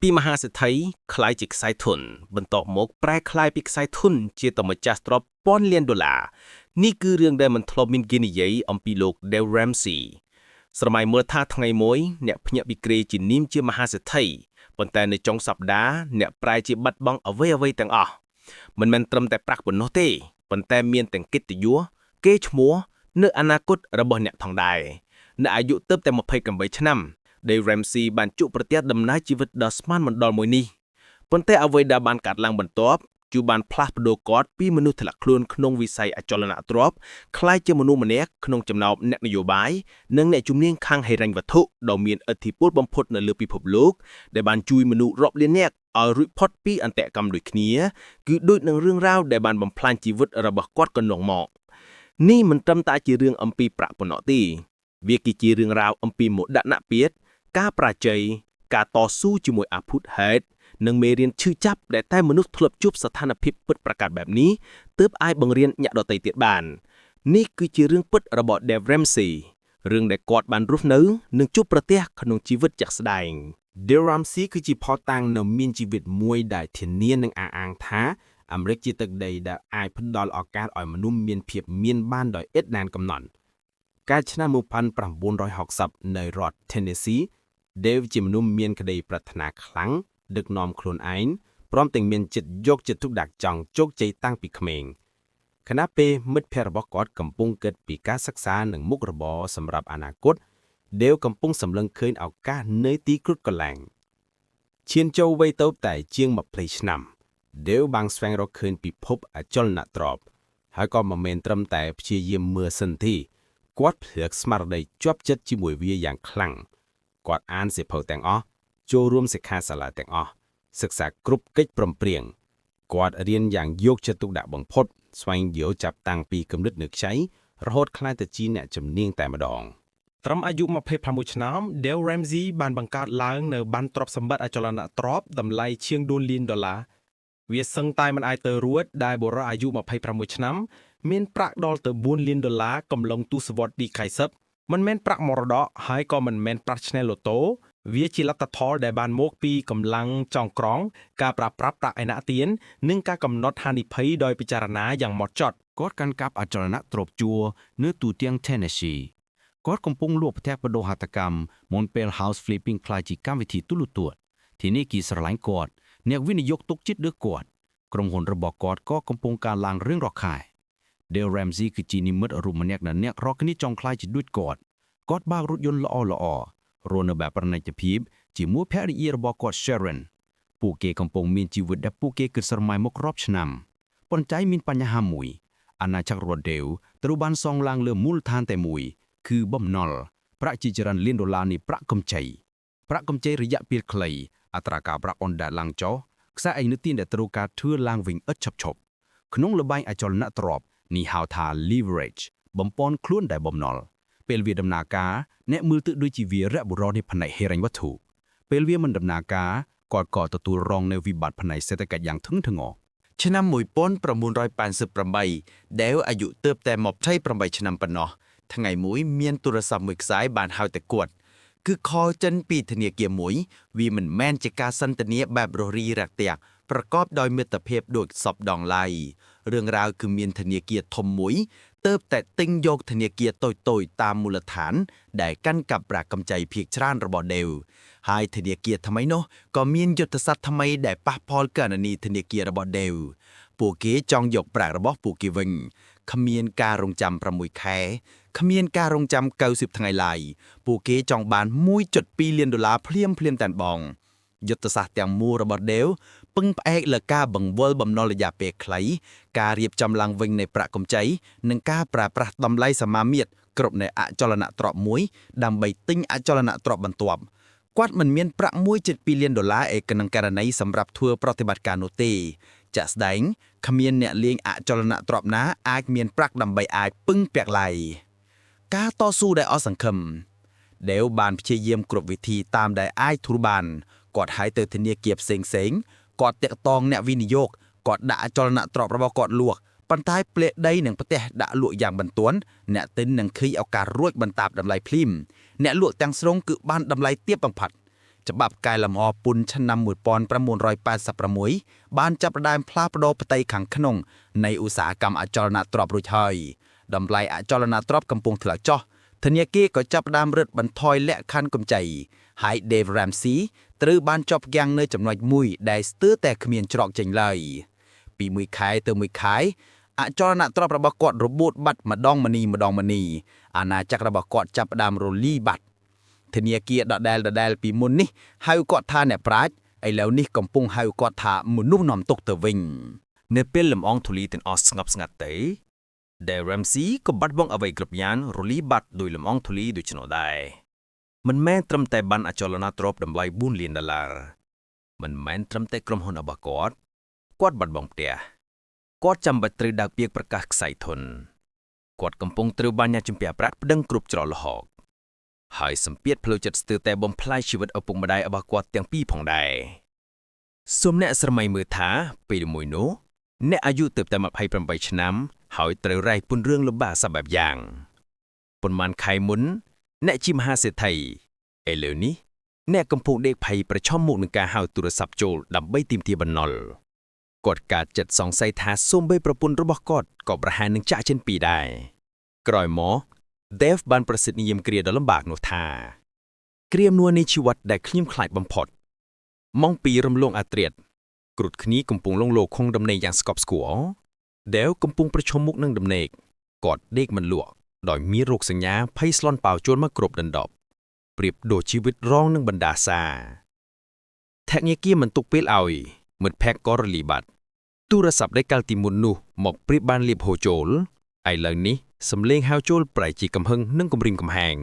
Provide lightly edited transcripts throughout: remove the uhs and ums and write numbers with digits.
ពីមហាសេដ្ឋីក្លាយជាក្ស័យធនបន្ទាប់មកប្រែក្លាយពីក្ស័យធនជាតម្ចាស់ទ្រព្យពាន់លានដុល្លារនេះគឺរឿងដែលមិនធ្លាប់មានគេនិយាយអំពីលោក Dave Ramsey ស្រមៃមើលថាថ្ងៃមួយអ្នកភ្ញាក់ពីគ្រែជានាមជាមហាសេដ្ឋីប៉ុន្តែនៅចុងសប្តាហ៍អ្នកប្រែជាបាត់បង់អ្វីអ្វីទាំងអស់មិនមែនត្រឹមតែប្រាក់ប៉ុណ្ណោះទេប៉ុន្តែមានទាំងកិត្តិយសគេឈ្មោះនៅអនាគតរបស់អ្នកផងដែរនៅអាយុទើបតែ28ឆ្នាំ Dave Ramsey បានជួបប្រទះដំណើរជីវិតដ៏ស្មានមិនដល់មួយនេះប៉ុន្តែអ្វីដែលបានកើតឡើងបន្ទាប់គឺបានផ្លាស់ប្ដូរគាត់ពីមនុស្សធ្លាក់ខ្លួនក្នុងវិស័យអចលនទ្រព្យក្លាយជាមនុស្សម្នាក់ក្នុងចំណោមអ្នកនយោបាយនិងអ្នកជំនាញខាងហិរញ្ញវត្ថុដ៏មានឥទ្ធិពលបំផុតនៅលើពិភពលោកដែលបានជួយមនុស្សរាប់លាននាក់ឲ្យរួចផុតពីអន្តកម្មដូចគ្នាគឺដូចនឹងរឿងរ៉ាវដែលបានបំផ្លាញជីវិតរបស់គាត់កន្លងមកនេះមិនត្រឹមតែជារឿងអំពីប្រាក់ប៉ុណ្ណោះទេវាគឺជារឿងរ៉ាវអំពីមោទនភាពការប្រាជ័យការតស៊ូជាមួយអភូតហេតុនិងមេរៀនឈឺចាប់ដែលតែមនុស្សធ្លាប់ជួបស្ថានភាពពិតប្រាកដបែបនេះទើបអាចបង្រៀនអ្នកដទៃទៀតបាន នេះគឺជារឿងពិតរបស់ Dave Ramsey រឿងដែលគាត់បានរស់នៅនិងជួបប្រទះក្នុងជីវិតជាក់ស្ដែង Dave Ramsey គឺជាភស្តុតាងនៅមានជីវិតមួយដែលធានានឹងអះអាងថាអាមេរិកជាទឹកដីដែលអាចផ្ដល់ឱកាសឲ្យមនុស្សមានភាពមានបានដោយឥតដែនកំណត់កាលឆ្នាំ1960នៅរដ្ឋ Tennessee Dave ជាមនុស្សមានក្តីប្រាថ្នាខ្លាំងដឹកនាំខ្លួនឯងព្រមទាំងមានចិត្តយកចិត្តទុកដាក់ចង់ជោគជ័យតាំងពីក្មេងខណៈពេលមិត្តភ័ក្តិរបស់គាត់កំពុងគិតពីការសិក្សានិងមុខរបរសម្រាប់អនាគត Dave កំពុងសម្លឹងឃើញឱកាសនៅទីគ្រុតកន្លែងឈានចូលវ័យតូបតែជាង20ឆ្នាំ Dave បានស្វែងរកឃើញពិភពអចលនទ្រព្យហើយក៏មិនមែនត្រឹមតែព្យាយាមមើលសិនទេគាត់ភ្លឹកស្មារតីជាប់ចិត្តជាមួយវាយ៉ាងខ្លាំងគាត់អានសៀវភៅទាំងអស់ចូលរួមសិក្ខាសាលាទាំងអស់សិក្សាគ្រប់កិច្ចព្រមព្រៀងគាត់រៀនយ៉ាងយកចិត្តទុកដាក់បំផុតស្វែងយល់ចាប់តាំងពីគំនិតនៅខ្ចីរហូតក្លាយទៅជាអ្នកជំនាញតែម្ដង ត្រឹមអាយុ26ឆ្នាំ Dave Ramsey បានបង្កើតឡើងនៅបានទ្រព្យសម្បត្តិអចលនទ្រព្យតម្លៃជាង4លានដុល្លារវាសឹងតែមិនអាចទៅរួចដែលបុរសអាយុ26ឆ្នាំមានប្រាក់ដល់ទៅ4លានដុល្លារកំឡុងទសវត្សរ៍ទី90មិនមែនប្រាក់មរតកហើយក៏មិនមែនប្រាក់ឈ្នះលូតូវាជាលទ្ធផលដែលបានមកពីកម្លាំងចងក្រងការប្រើប្រាស់ប្រាក់ឯណទាននិងការកំណត់ហានិភ័យដោយពិចារណាយ៉ាងម៉ត់ចត់ គាត់កាន់កាប់អចលនទ្រព្យជួរនៅទូទាំង Tennessee គាត់កំពុងលក់ផ្ទះបដូរហត្ថកម្មមុនពេល House Flipping ក្លាយជាកម្មវិធីទូលទួតទីនេះគេស្រឡាញ់គាត់អ្នកវិនិយោគទុកចិត្តលើគាត់ក្រុមហ៊ុនរបស់គាត់ក៏កំពុងកើនឡើងរឿងរខែ Dave Ramsey គឺជានិមិត្តរូបម្នាក់ដែលអ្នករកគ្នាចង់ក្លាយជាដូចគាត់គាត់បើករថយន្តល្អល្អៗរស់នៅបែបប្រណិតភាពជាមួយភរិយារបស់គាត់ Sharon ពួកគេកំពុងមានជីវិតដែលពួកគេគិតស្រមៃមករាប់ឆ្នាំប៉ុន្តែមានបញ្ហាមួយ អាណាចក្ររ៉ូដេវត្រូវបានសង់ឡើងលើមូលដ្ឋានតែមួយ គឺបំណុលប្រាក់ជាច្រើនលានដុល្លារនៃប្រាក់កម្ចីប្រាក់កម្ចីរយៈពេលខ្លីអត្រាការប្រាក់អនដែលឡើងចុះខ្សែឯនុទានដែលត្រូវការធ្វើឡើងវិញឥតឈប់ឈប់ក្នុងល្បែងអចលនទ្រព្យនេះហៅថា leverage បំពន់ខ្លួនដែលបំណុលពេលវាដំណើរការអ្នកមើលទឹកដូចជាវីរៈបុរសនៃផ្នែកហិរញ្ញវត្ថុពេលវាមិនដំណើរការគាត់ក៏ទទួលរងនូវវិបត្តិផ្នែកសេដ្ឋកិច្ចយ៉ាងធ្ងន់ធ្ងរ ឆ្នាំ1988ដែលអាយុទើបតែ28ឆ្នាំប៉ុណ្ណោះថ្ងៃមួយមានទូរស័ព្ទមួយខ្សែបានហៅទៅគាត់គឺ call ចិនពីធនាគារមួយវាមិនមែនជាការសន្ទនាបែបររីរាក់ទាក់ប្រកបដោយមិត្តភាពដូចសពដងឡើយរឿងរ៉ាវគឺមានធនាគារធំមួយទើបតែទិញយកធនាគារតូចៗតាមមូលដ្ឋាន ដែលកាន់កាប់ប្រាក់កម្ចីភាគច្រើនរបស់ដេវហើយធនាគារថ្មីនោះក៏មានយុទ្ធសាស្ត្រថ្មីដែលប៉ះពាល់ករណីធនាគាររបស់ដេវពួកគេចង់យកប្រាក់របស់ពួកគេវិញគ្មានការរងចាំ6ខែគ្មានការរងចាំ90ថ្ងៃឡើយពួកគេចង់បាន1.2លានដុល្លារភ្លាមភ្លាមតែម្ដងយុទ្ធសាស្ត្រទាំងមូលរបស់ដេវពឹងផ្អែកលើការបង្វិលបំណុលរយៈពេលខ្លីការរៀបចំឡើងវិញនៃប្រាក់កម្ចីនិងការប្រើប្រាស់តម្លៃសមាមាត្រគ្រប់នៃអចលនទ្រព្យមួយដើម្បីទិញអចលនទ្រព្យបន្ទាប់គាត់មិនមានប្រាក់1.2លានដុល្លារឯក្នុងករណីសម្រាប់ធ្វើប្រតិបត្តិការនោះទេចាក់ស្ដែងគ្មានអ្នកលេងអចលនទ្រព្យណាអាចមានប្រាក់ដើម្បីអាចពឹងពាក់ឡើយការតស៊ូដែលអស់សង្ឃឹមដេវបានព្យាយាមគ្រប់វិធីតាមដែលអាចធ្វើបានគាត់ហៅទៅធនាគារផ្សេងផ្សេងគាត់តាក់ទងអ្នកវិនិយោគគាត់ដាក់អចលនទ្រព្យរបស់គាត់លក់ប៉ុន្តែផ្លេកដីនិងផ្ទះដាក់លក់យ៉ាងបន្ទាន់អ្នកទិញនឹងឃើញឱកាសរួចបន្តាបតម្លៃភ្លាមអ្នកលក់ទាំងស្រុងគឺបានតម្លៃទាបបំផុត។ ច្បាប់កែលម្អពន្ធឆ្នាំ1986បានចាប់ផ្ដើមផ្លាស់ប្ដូរផ្ទៃខាងក្នុងនៃឧស្សាហកម្មអចលនទ្រព្យរួចហើយតម្លៃអចលនទ្រព្យកំពុងធ្លាក់ចុះធនាគារក៏ចាប់ផ្ដើមរឹតបន្ថយលក្ខខណ្ឌកម្ចីហើយ Dave Ramsey ត្រូវបានជាប់គាំងនៅចំណុចមួយដែលស្ទើរតែគ្មានច្រកចេញឡើយពីមួយខែទៅមួយខែអចលនទ្រព្យរបស់គាត់របូតបាត់ម្ដងម្នីម្ដងម្នីអាណាចក្ររបស់គាត់ចាប់ផ្ដើមរលីបាត់ ធនាគារដដែលដដែលពីមុននេះហៅគាត់ថាអ្នកប្រាជ្ញឥឡូវនេះកំពុងហៅគាត់ថាមនុស្សនាំទុកទៅវិញ នៅពេលលំអងធូលីទាំងអស់ស្ងប់ស្ងាត់ទៅ Dave Ramsey ក៏បាត់បង់អ្វីគ្រប់យ៉ាងរលីបាត់ដោយលំអងធូលីដូច្នោះដែរមិនមែនត្រឹមតែបានអចលនទ្រព្យតម្លៃ4លានដុល្លារមិនមែនត្រឹមតែក្រុមហ៊ុនរបស់គាត់គាត់បាត់បង់ផ្ទះគាត់ចាំបាច់ត្រូវដើរពាក្យប្រកាសក្ស័យធនគាត់កំពុងត្រូវបានអ្នកជំពាក់ប្រាក់ប្តឹងគ្រប់ច្រកល្ហកហើយសម្ពាធផ្លូវចិត្តស្ទើរតែបំផ្លាញជីវិតឪពុកម្ដាយរបស់គាត់ទាំងពីរផងដែរសូមអ្នកស្រមៃមើលថាពេលមួយនោះ អ្នកអាយុទើបតែ28ឆ្នាំហើយត្រូវរែកពុនរឿងលំបាកសពបែបយ៉ាងប៉ុន្មានខែមុន អ្នកជាមហាសេដ្ឋីឥឡូវនេះអ្នកកំពុងដេកភ័យប្រឈមមុខនឹងការហៅទូរស័ព្ទចូលដើម្បីទាមទារបំណុលគាត់កាត់ចិត្តសង្ស័យថាសូម្បីប្រពន្ធរបស់គាត់ក៏ប្រហែលនឹងចាក់ចេញពីដែរក្រោយមក Dave បានប្រសិទ្ធនិយមគ្រាដ៏លំបាកនោះថា គ្រានួននៃជីវិតដែលខ្ញុំខ្លាចបំផុតម៉ោង2រំលងអាត្រៀត គ្រុតគ្នាកំពុងលងលោខងដំណេកយ៉ាងស្កប់ស្កល់ដែលកំពុងប្រឈមមុខនឹងដំណេកគាត់ដេកមិនលក់ដោយមានរោគសញ្ញាភ័យស្លន់ប៉ាវជួនមកគ្រប់ដណ្ដប់ប្រៀបដូចជីវិតរងនឹងបណ្ដាសាថកញាគាមិនទុកពេលឲ្យមិត្តភក្តិក៏រលីបាត់ទូរស័ព្ទដែលកាលទីមុននោះមកប្រៀបបានលៀបហូរចូលឥឡូវនេះសំលេងហៅចូលប្រែជាកំហឹងនិងគំរាមកំហែង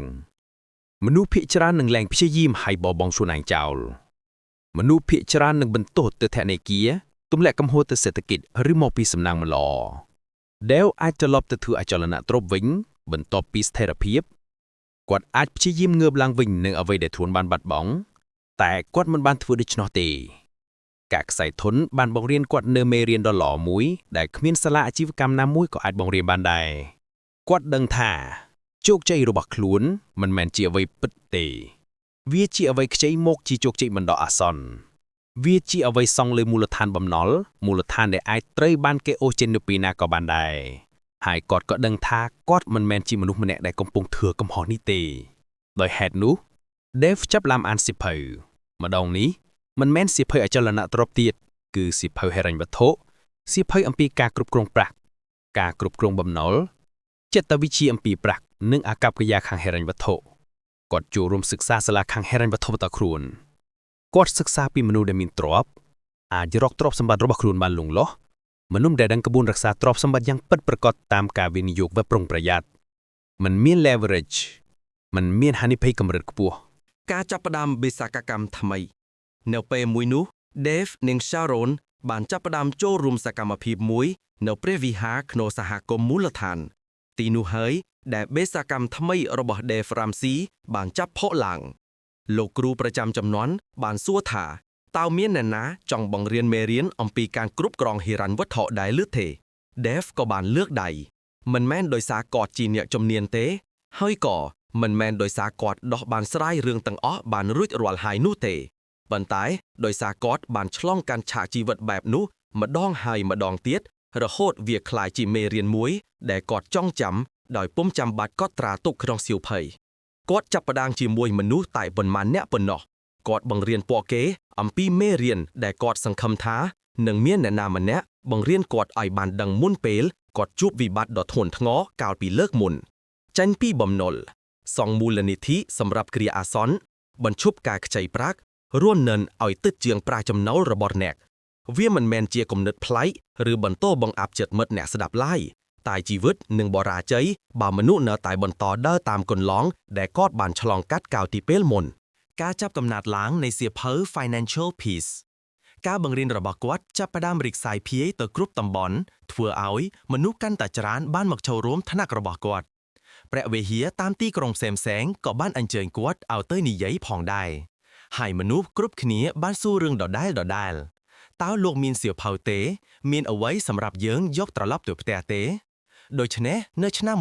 មនុស្សភាគច្រើននឹងលែងព្យាយាមឲ្យបបងខ្លួនឯងចោល មនុស្សភាគច្រើននឹងបន្ទោសទៅធនាគារទម្លាក់កំហុសទៅសេដ្ឋកិច្ចឬមកពីសំណាងមិនល្អដែលអាចត្រឡប់ទៅធ្វើអចលនទ្រព្យវិញ បន្ទាប់ពីស្ថិរភាពគាត់អាចព្យាយាមងើបឡើងវិញនឹងអ្វីដែលខ្លួនបានបាត់បង់តែគាត់មិនបានធ្វើដូច្នោះទេការខ្សែធនបានបង្រៀនគាត់នៅមេរៀនដ៏ល្អមួយដែលគ្មានសាលាអាជីវកម្មណាមួយក៏អាចបង្រៀនបានដែរគាត់ដឹងថាជោគជ័យរបស់ខ្លួនមិនមែនជាអ្វីពិតទេ វាជាអ្វីខ្ចីមកជាជោគជ័យបណ្ដោះអាសន្នវាជាអ្វីសង់លើមូលដ្ឋានបំណុលមូលដ្ឋានដែលអាចត្រូវបានគេអូសចេញនៅពេលណាក៏បានដែរហើយគាត់ក៏ដឹងថាគាត់មិនមែនជាមនុស្សម្នាក់ដែលកំពុងធ្វើកំហុសនេះទេដោយហេតុនោះ Dave ចាប់ផ្ដើមអានសៀវភៅម្ដងនេះមិនមែនសៀវភៅអចលនទ្រព្យទៀតគឺសៀវភៅហិរញ្ញវត្ថុសៀវភៅអំពីការគ្រប់គ្រងប្រាក់ការគ្រប់គ្រងបំណុលចិត្តវិទ្យាអំពីប្រាក់និងអាកប្បកិរិយាខាងហិរញ្ញវត្ថុ គាត់ចូលរួមសិក្សាសាលាខាងហិរញ្ញវត្ថុផ្ទាល់ខ្លួនគាត់សិក្សាពីមនុស្សដែលមានទ្រព្យអាចរកទ្រព្យសម្បត្តិរបស់ខ្លួនបានលងលោះមនុស្សដែលដឹងក្បួនរក្សាទ្រព្យសម្បត្តិយ៉ាងពិតប្រាកដតាមការវិនិយោគវប្បប្រុងប្រយ័ត្នមិនមាន leverage មិនមានហានិភ័យកម្រិតខ្ពស់ ការចាប់ផ្ដើមបេសកកម្មថ្មី នៅពេលមួយនោះ Dave និង Sharon បានចាប់ផ្ដើមចូលរួមសកម្មភាពមួយ នៅព្រះវិហារក្នុងសហគមន៍មូលដ្ឋាន ទីនោះហើយដែលបេសកកម្មថ្មីរបស់ Dave Ramsey បានចាប់ផុសឡើង លោកគ្រូប្រចាំចំនួនបានសួរថាតើមានអ្នកណាចង់បង្រៀនមេរៀនអំពីការគ្រប់គ្រងហិរញ្ញវត្ថុដែរឬទេ Dave ក៏បានលើកដៃមិនមែនដោយសារគាត់ជាអ្នកជំនាញទេ ហើយក៏មិនមែនដោយសារគាត់ដោះបានស្រាយរឿងទាំងអស់បានរួចរាល់ហើយនោះទេប៉ុន្តែដោយសារគាត់បានឆ្លងកាត់ឆាកជីវិតបែបនោះម្ដងហើយម្ដងទៀតរហូតវាក្លាយជាមេរៀនមួយដែលគាត់ចងចាំដោយពុំចាំបាច់កត់ត្រាទុកក្នុងសៀវភៅគាត់ចាប់ផ្ដើមជាមួយមនុស្សតែប៉ុន្មានអ្នកប៉ុណ្ណោះគាត់បង្រៀនពួកគេអំពីមេរៀនដែលគាត់សង្ឃឹមថានឹងមានអ្នកណាម្នាក់បង្រៀនគាត់ឲ្យបានដឹងមុនពេលគាត់ជួបវិបត្តិដ៏ធ្ងន់ធ្ងរកាលពីលើកមុន ចាញ់ពីបំណុលសង់មូលនិធិសម្រាប់គ្រាអាសន្នបញ្ឈប់ការខ្ចីប្រាក់រស់នៅឲ្យតិចជាងប្រាក់ចំណូលរបស់អ្នក វាមិនមែនជាគំនិតប្លែកឬបន្តបង្អាប់ចិត្តមិត្តអ្នកស្ដាប់ឡើយតែជីវិតនឹងបរាជ័យបើមនុស្សនៅតែបន្តដើរតាមគន្លងដែលគាត់បានឆ្លងកាត់កាលពីពេលមុន ការចាប់កំណត់ឡើងនៃសៀវភៅ Financial Peace ការបង្រៀនរបស់គាត់ចាប់ផ្ដើមរីកសាយភាយទៅគ្រប់តំបន់ធ្វើឲ្យមនុស្សកាន់តែច្រើនបានមកចូលរួមថ្នាក់របស់គាត់ ព្រះវិហារតាមទីក្រុងផ្សេងៗក៏បានអញ្ជើញគាត់ឲ្យទៅនិយាយផងដែរហើយមនុស្សគ្រប់គ្នាបានសួររឿងដដែលដដែលតើលោកមានសៀវភៅទេ មានអ្វីសម្រាប់យើងយកត្រឡប់ទៅផ្ទះទេ ដូច្នេះនៅឆ្នាំ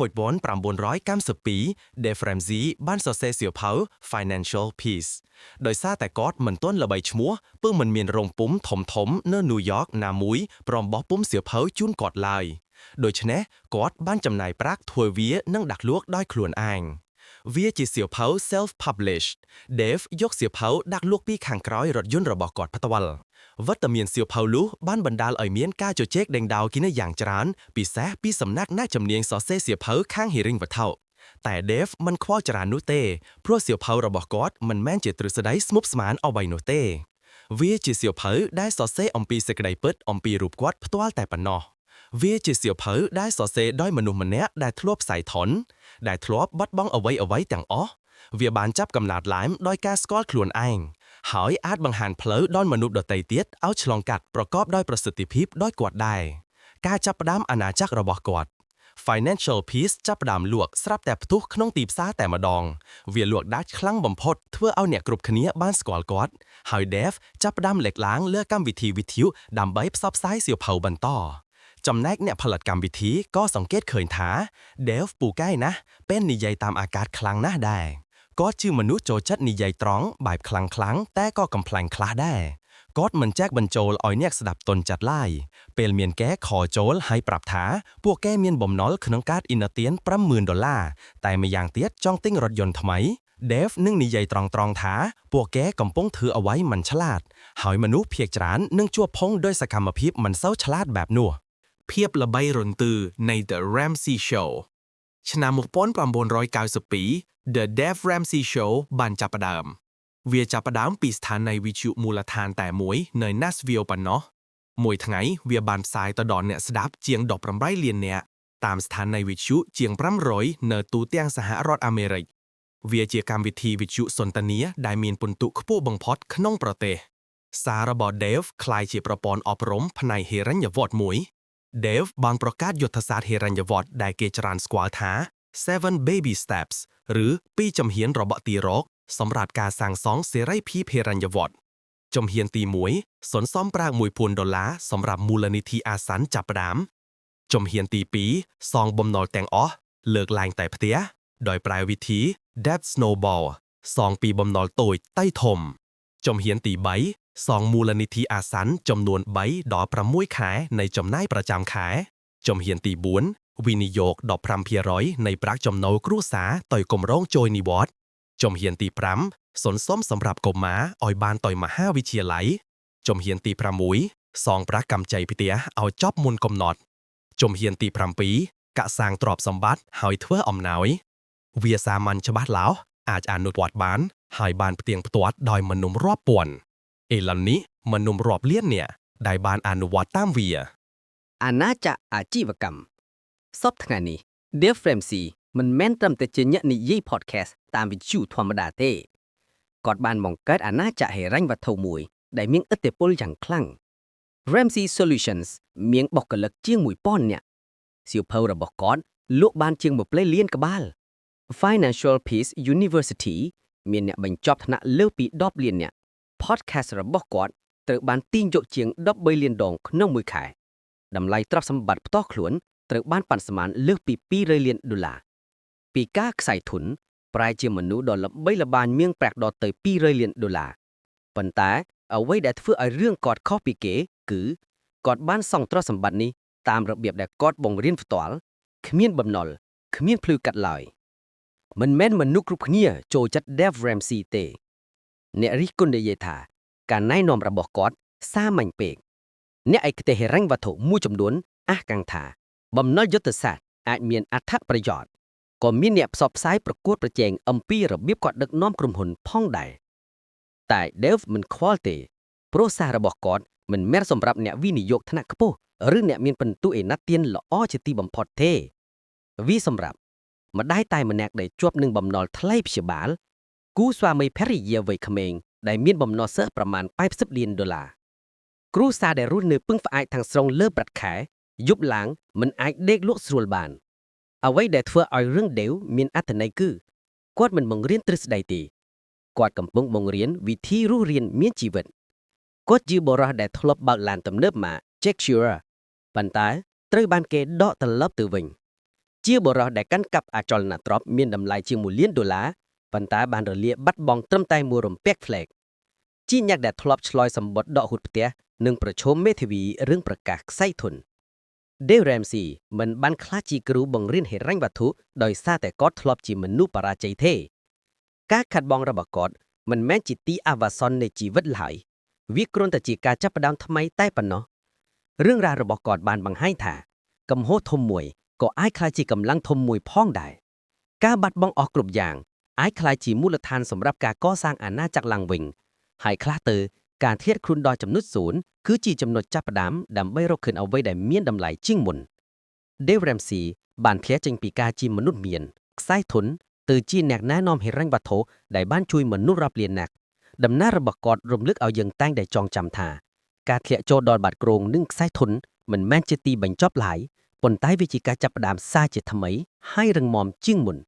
1992 Dave Ramsey បានសរសេរសៀវភៅ Financial Peace ដោយសារតែគាត់មិនទាន់ល្បីឈ្មោះពើមិនមានរោងពុម្ពធំធំនៅញូវយ៉កណាមួយព្រមបោះពុម្ពសៀវភៅជូនគាត់ឡើយដូច្នេះគាត់បានចំណាយប្រាក់ធ្វើវានិងដាក់លក់ដោយខ្លួនឯងវាជាសៀវភៅ self published Dave យកសៀវភៅដាក់លក់ពីខាងក្រោយរថយន្តរបស់គាត់ផ្ទាល់វត្តមានសៀវភៅនោះបានបណ្ដាលឲ្យមានការជជែកដេញដោលគ្នាយ៉ាងច្រើនពិសេសពីសំណាក់អ្នកជំនាញសរសេរសៀវភៅខាងហិរញ្ញវត្ថុតែ Dave មិនខ្វល់ច្រើននោះទេព្រោះសៀវភៅរបស់គាត់មិនមែនជាទ្រឹស្ដីស្មុគស្មាញអ្វីនោះទេវាជាសៀវភៅដែលសរសេរអំពីសេចក្តីពិតអំពីរូបគាត់ផ្ទាល់តែប៉ុណ្ណោះវាជាសៀវភៅដែលសរសេរដោយមនុស្សម្នាក់ដែលធ្លាប់ក្ស័យធនដែលធ្លាប់បាត់បង់អ្វីអ្វីទាំងអស់វាបានចាប់កំណើតឡើងដោយការស្គាល់ខ្លួនឯងហើយអាចបង្ហាញផ្លូវដល់មនុស្សដទៃទៀតឲ្យឆ្លងកាត់ប្រកបដោយប្រសិទ្ធភាពដោយគាត់ដែរការចាប់ផ្ដើមអាណាចក្ររបស់គាត់ Financial Peace ចាប់ផ្ដើមលក់ស្រាប់តែផ្ទុះក្នុងទីផ្សារតែម្ដងវាលក់ដាច់ខ្លាំងបំផុតធ្វើឲ្យអ្នកគ្រប់គ្នាបានស្គាល់គាត់ហើយ Dave ចាប់ផ្ដើមលេចឡើងលើកម្មវិធីវិទ្យុដើម្បីផ្សព្វផ្សាយសៀវភៅបន្តចំណែកអ្នកផលិតកម្មវិធីក៏សង្កេតឃើញថា Dave ពូកែណាស់ពេលនិយាយតាមអាកាសខ្លាំងណាស់ដែរគាត់ជាមនុស្សចូលចិត្តនិយាយត្រង់បែបខ្លាំងខ្លាំងតែក៏កំប្លែងខ្លះដែរគាត់មិនចែកបញ្ចូលឲ្យអ្នកស្ដាប់ទន់ចាត់ឡើយពេលមានគេខចូលហើយប្រាប់ថាពួកគេមានបំណុលក្នុងកាតឥណទាន50,000ដុល្លារតែម្យ៉ាងទៀតចង់ទិញរថយន្តថ្មី Dave នឹងនិយាយត្រង់ៗថាពួកគេកំពុងធ្វើអ្វីមិនឆ្លាតហើយមនុស្សភាគច្រើននឹងជួបផុងដោយសកម្មភាពមិនសូវឆ្លាតបែបនោះភាពល្បីរន្ទឺនៃ The Ramsey Show ឆ្នាំ1992 The Dave Ramsey Show បានចាប់ផ្ដើមវាចាប់ផ្ដើមពីស្ថានីយ៍វិទ្យុមូលដ្ឋានតែមួយនៅ Nashville ប៉ុណ្ណោះមួយថ្ងៃវាបានផ្សាយទៅដល់អ្នកស្ដាប់ជាង18លាននាក់តាមស្ថានីយ៍វិទ្យុជាង500នៅទូទាំងសហរដ្ឋអាមេរិកវាជាកម្មវិធីវិទ្យុសន្ទនាដែលមានពិន្ទុខ្ពស់បំផុតក្នុងប្រទេសសាររបស់ Dave ក្លាយជាប្រព័ន្ធអប់រំផ្នែកហិរញ្ញវត្ថុមួយ Dave បានប្រកាសយុទ្ធសាស្ត្រហិរញ្ញវត្ថុដែលគេច្រើនស្គាល់ថា Seven Baby Steps ឬពីរជំហានរបស់ទារកសម្រាប់ការសាងសង់សេរីភាពហិរញ្ញវត្ថុជំហានទី1សន្សំប្រាក់1000ដុល្លារសម្រាប់មូលនិធិអាសន្នចាប់ផ្ដើមជំហានទី2សងបំណុលទាំងអស់លើកឡើងតែផ្ទះដោយប្រើវិធី Debt Snowball សងពីបំណុលតូចទៅធំជំហានទី3សងមូលនិធិអាសន្នចំនួន3ដល់6ខែនៃចំណាយប្រចាំខែជំហានទី4វិនិយោគ15%នៃប្រាក់ចំណូលគ្រួសារទៅគម្រោងចូលនិវត្តន៍ជំហានទី5សន្សំសម្រាប់កុមារឲ្យបានទៅមហាវិទ្យាល័យជំហានទី6សងប្រាក់កម្ចីផ្ទះឲ្យចប់មុនកំណត់ជំហានទី7កសាងទ្រព្យសម្បត្តិហើយធ្វើអំណោយវាសាមញ្ញច្បាស់លាស់អាចអនុវត្តបានហើយបានផ្ទៀងផ្ទាត់ដោយមនុស្សរាប់ពាន់ឥឡូវនេះមនុស្សរាប់លាននាក់ដែលបានអនុវត្តតាមវា អាណាចក្រអាជីវកម្មសប្តាហ៍ថ្ងៃនេះ Dave Ramsey មិនមែនត្រឹមតែជាអ្នកនិយាយ podcast តាមវិទ្យុធម្មតាទេគាត់បានបង្កើតអាណាចក្រហិរញ្ញវត្ថុមួយដែលមានឥទ្ធិពលយ៉ាងខ្លាំង Ramsey Solutions មានបុគ្គលិកជាង1000នាក់សៀវភៅរបស់គាត់លក់បានជាង1លានក្បាល Financial Peace University មានអ្នកបញ្ចប់ថ្នាក់លើសពី10លាននាក់ Podcast របស់គាត់ត្រូវបានទាញយកជាង13លានដងក្នុងមួយខែតម្លៃទ្រព្យសម្បត្តិផ្ទាល់ខ្លួនត្រូវបានប៉ាន់ស្មានលើសពី200លានដុល្លារពីការក្ស័យធនប្រែជាមនុស្សដ៏ល្បីល្បាញមានប្រាក់ដល់ទៅ200លានដុល្លារប៉ុន្តែអ្វីដែលធ្វើឲ្យរឿងគាត់ខុសពីគេគឺគាត់បានសង់ទ្រព្យសម្បត្តិនេះតាមរបៀបដែលគាត់បង្រៀនផ្ទាល់គ្មានបំណុលគ្មានភ្លឺកាត់ឡើយមិនមែនមនុស្សគ្រប់គ្នាចូលចិត្ត Dave Ramsey ទេអ្នករិះគន់និយាយថាការណែនាំរបស់គាត់សាមញ្ញពេកអ្នកឯកទេសហិរញ្ញវត្ថុមួយចំនួនអះអាងថាបំណុលយុទ្ធសាស្ត្រអាចមានអត្ថប្រយោជន៍ក៏មានអ្នកផ្សព្វផ្សាយប្រកួតប្រជែងអំពីរបៀបគាត់ដឹកនាំក្រុមហ៊ុនផងដែរតែ Dave មិនខ្វល់ទេព្រោះសាររបស់គាត់មិនមែនសម្រាប់អ្នកវិនិយោគថ្នាក់ខ្ពស់ឬអ្នកមានពិន្ទុឥណទានល្អជាទីបំផុតទេវាសម្រាប់ម្ដាយតែម្នាក់ដែលជាប់នឹងបំណុលថ្លៃព្យាបាលគូស្វាមីភរិយាវ័យក្មេងដែលមានបំណុលសិស្សប្រមាណ80លានដុល្លារគ្រួសារដែលរស់នៅពឹងផ្អែកទាំងស្រុងលើប្រាក់ខែយប់ឡើងមិនអាចដេកលក់ស្រួលបានអ្វីដែលធ្វើឲ្យរឿង Dave មានអត្ថន័យគឺគាត់មិនបង្រៀនទ្រឹស្ដីទេគាត់កំពុងបង្រៀនវិធីរស់រានមានជីវិតគាត់ជាបុរសដែលធ្លាប់បើកឡានទំនើបម៉ាក Jaguar ប៉ុន្តែត្រូវបានគេដកត្រឡប់ទៅវិញ។ ជាបុរសដែលកាន់កាប់អចលនទ្រព្យមានតម្លៃជាង1លានដុល្លារប៉ុន្តែបានរលាបាត់បង់ត្រឹមតែមួយរំពាក់ផ្លែកជាអ្នកដែលធ្លាប់ឆ្លើយសម្បត្តិដកហូតផ្ទះនិងប្រឈមមេធាវីរឿងប្រកាសក្ស័យធន Dave Ramsey មិនបានក្លាយជាគ្រូបង្រៀនហិរញ្ញវត្ថុដោយសារតែគាត់ធ្លាប់ជាមនុស្សបរាជ័យទេការខាត់បងរបស់គាត់មិនមែនជាទីអវសននៃជីវិតឡើយវាគ្រាន់តែជាការចាប់ផ្ដើមថ្មីតែប៉ុណ្ណោះរឿងរ៉ាវរបស់គាត់បានបង្ហាញថាកំហុសធំមួយក៏អាចក្លាយជាកម្លាំងធំមួយផងដែរការបាត់បង់អស់គ្រប់យ៉ាងអាចក្លាយជាមូលដ្ឋានសម្រាប់ការកសាងអាណាចក្រឡើងវិញហើយខ្លះទៅការធៀបខ្លួនដល់ចំណុចសូន្យគឺជាចំណុចចាប់ផ្ដើមដើម្បីរកឃើញអ្វីដែលមានតម្លៃជាងមុន Dave Ramsey បានធ្លាក់ចេញពីការជាមនុស្សមានខ្សែធនទៅជាអ្នកណែនាំហិរញ្ញវត្ថុដែលបានជួយមនុស្សរាប់លាននាក់ដំណើររបស់គាត់រំលឹកឲ្យយើងតែងតែចងចាំថាការធ្លាក់ចូលដល់បាតគ្រងនិងខ្សែធនមិនមែនជាទីបញ្ចប់ឡើយប៉ុន្តែវាជាការចាប់ផ្ដើមសារជាថ្មីហើយរឹងមាំជាងមុន។